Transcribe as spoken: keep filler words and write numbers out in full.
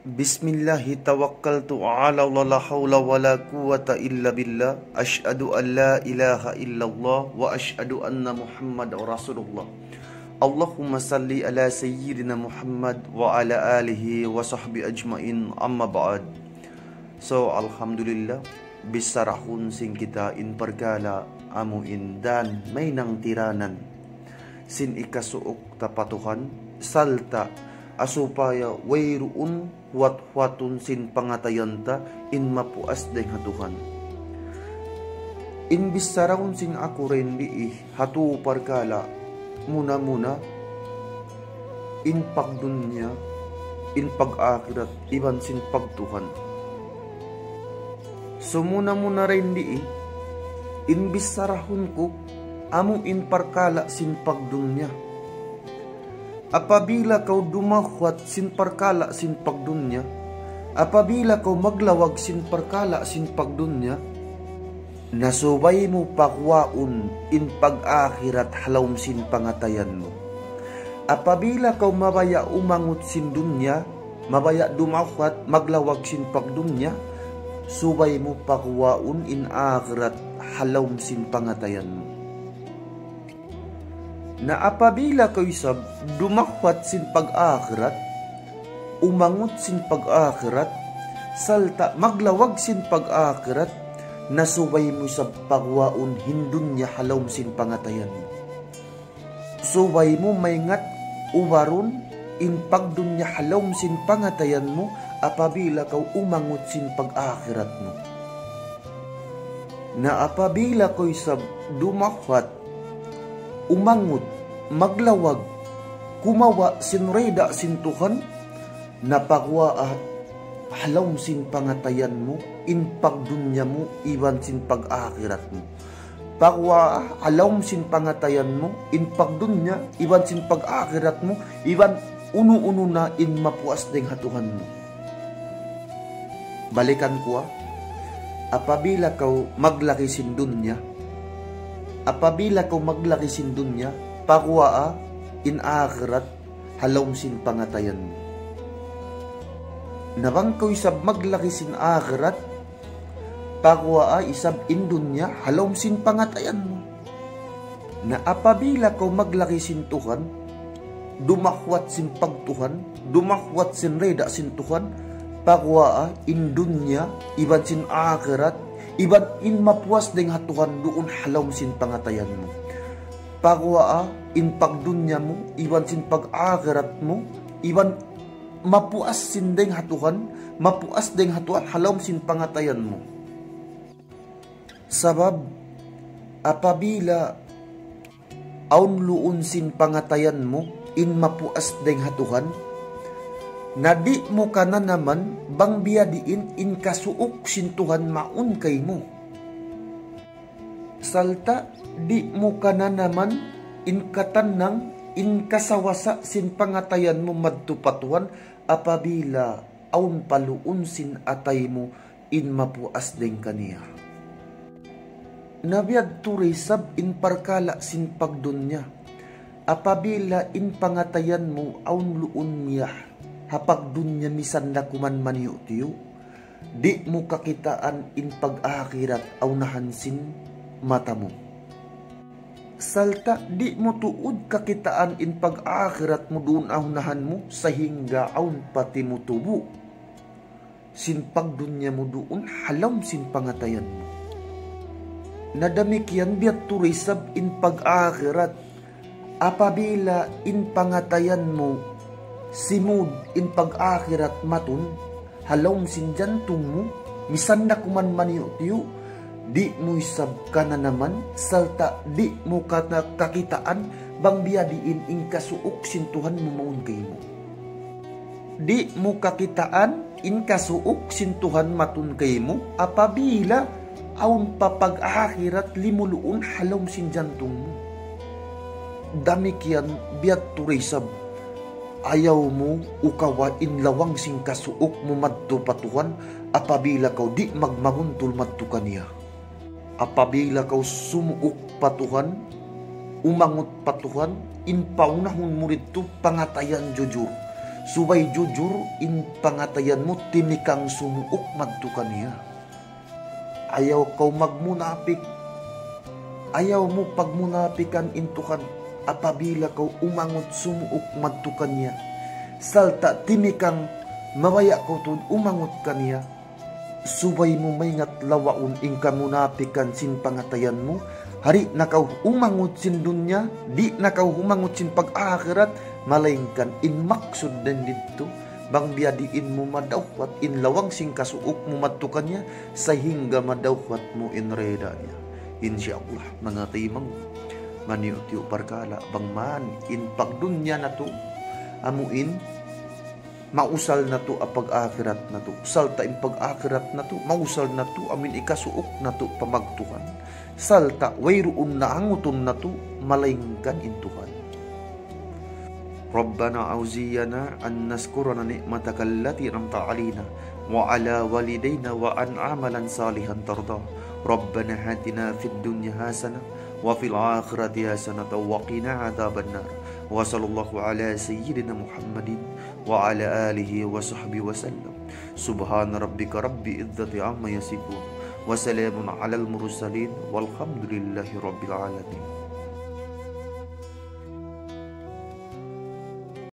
بسم الله توكلت على الله، لا حول ولا قوة إلا بالله. أشهد أن لا إله إلا الله وأشهد أن محمدا رسول الله. اللهم صل على سيدنا محمد وعلى آله وصحبه أجمعين. أما بعد. So, alhamdulillah, bissarahun sin kita in parkala' amu in dan mahinang tiranan sin hikasuuk ta pa Tuhan, sarta' supaya wayruun huwat-huwatun sin pangatayan ta in mapuas dayn ha Tuhan. In bissarahun sin aku dayn di ha tū parkala', muna-muna, in pagdunya, in pag-akhirat, iban sin pagtuhan. So muna-muna dayn di, in bissarahun ku, amu in parkala' sin pagdunya. Apabila kaw dumahuwat sin parkala' sin pagdunya, apabila kaw maglawag sin parkala' sin pagdunya, na subay mu paguwaun in pag-akhirat ha lawm sin pangatayan mu. Apabila kaw mabaya' umangut sin dunya, mabaya' dumahuwat maglawag sin pagdunya, subay mu paguwaun in akhirat ha lawm sin pangatayan mu. Na apabila kaw isab dumahuwat sin pag-akhirat, umangut sin pag-akhirat, sarta' maglawag sin pag-akhirat, na subay mu isab paguwaun in dunya ha lawm sin pangatayan mu. Subay mu maingat ubarun in pagdunya ha lawm sin pangatayan mu apabila kaw umangut sin pag-akhirat mu. Na apabila kaw isab dumahuwat, umangut, maglawag, kumawa' sin rida sin Tuhan, na paguwaa ha lawm sin pangatayan mu in pagdunya mu iban sin pag-akhirat mu. Paguwaa ha lawm sin pangatayan mu in pagdunya iban sin pag-akhirat mu, iban unu-unu na in mapuas dayn ha Tuhan mu. Balikan ku, ha, apabila kaw maglaki sin dunya, apabila kaw maglaki sin dunya, paguwaa in akhirat ha lawm sin pangatayan mu. Na bang kaw isab maglaki sin akhirat, paguwaa isab in dunya ha lawm sin pangatayan mu. Na apabila kaw maglaki sin Tuhan, dumahuwat sin pagtuhan, dumahuwat sin rida sin Tuhan, paguwaa in dunya, iban sin akhirat, iban in mapuas dayn ha Tuhan duun ha lawm sin pangatayan mu. Paguwaa in pagdunya mu, iban sin pag-akhirat mu, iban mapuas sin dayn ha Tuhan, mapuas dayn ha Tuhan ha lawm sin pangatayan mu. Sabab, apabila awn luun sin pangatayan mu in mapuas dayn ha Tuhan, na di' mu kananaman bang biyadiin in kasuuk sin Tuhan mawn kaymu. Sarta' di' mu kananaman in katannang, in kasawasa sin pangatayan mu madtu pa Tuhan apabila awn pa luun sin atay mu in mapuas dayn kaniya. Na biya' da isab in parkala' sin pagdunya. Apabila in pangatayan mu awn luun niya ha pagdunya misan da kuman maniyu'-tiyu', di' mu kakitaan in pag-akhirat ha unahan sin mata mu. Sarta' di' mu tuud kakitaan in pag-akhirat mu duun ha unahan mu, sahingga awn pa timutubu' sin pagdunya mu duun ha lawm sin pangatayan mu. Na damikkiyan biya' da isab in pag-akhirat. Apabila in pangatayan mu simud in pag-akhirat matun ha lawm sin jantung mu, misan da kuman maniyu'-tiyu', di' mu isab kananaman, sarta' di' mu kana kakitaan bang biyadiin in kasuuk sin Tuhan mu mawn kaymu. Di' mu kakitaan in kasuuk sin Tuhan matun kaymu apabila awn pa pag-akhirat limuluun ha lawm sin jantung mu. Damikkiyan biya' da isab. Ayaw mu ukawa in lawang sin kasuuk mu madtu pa Tuhan apabila kaw di' magmaguntul madtu kaniya. Apabila kaw sumuuk pa Tuhan, umangut pa Tuhan, in paunahun mu didtu pangatayan jujur. Subay jujur in pangatayan mu, timikang sumuuk madtu kaniya. Ayaw kaw magmunapik. Ayaw mu pagmunapikan in Tuhan apabila kaw umangut sumuuk madtu kaniya. Sarta' timikang mabaya' kaw tuud umangut kaniya. Subay mu maingat lawaun in kamunapikan sin pangatayan mu. Di' na kaw umangut sin dunya, di' na kaw umangut sin pag-akhirat, malaingkan in maksud dayn didtu, bang biyadiin mu madawhat in lawang sin kasuuk mu madtu kaniya, sahingga madawhat mu in rida niya. Insya Allah, manga taymanghud, maniyu-tiyu' parkala', bang man in pagdunya natu', amu in mausal natu' ha pag-akhirat natu'. Sarta' in pag-akhirat natu', mausal natu', amu in hikasuuk natu' pa magtuhan. Sarta' wayruun na angutun natu', malaingkan in Tuhan. ربنا أوزعنا أن نشكر نعمتك التي أنعمت علينا وعلى والدينا وأن نعمل صالحا ترضاه. ربنا آتنا في الدنيا حسنة وفي الآخرة حسنة وقنا عذاب النار. وصلى الله على سيدنا محمد وعلى آله وصحبه وسلم. سبحان ربك رب العزة عما يصفون. وسلام على المرسلين والحمد لله رب العالمين.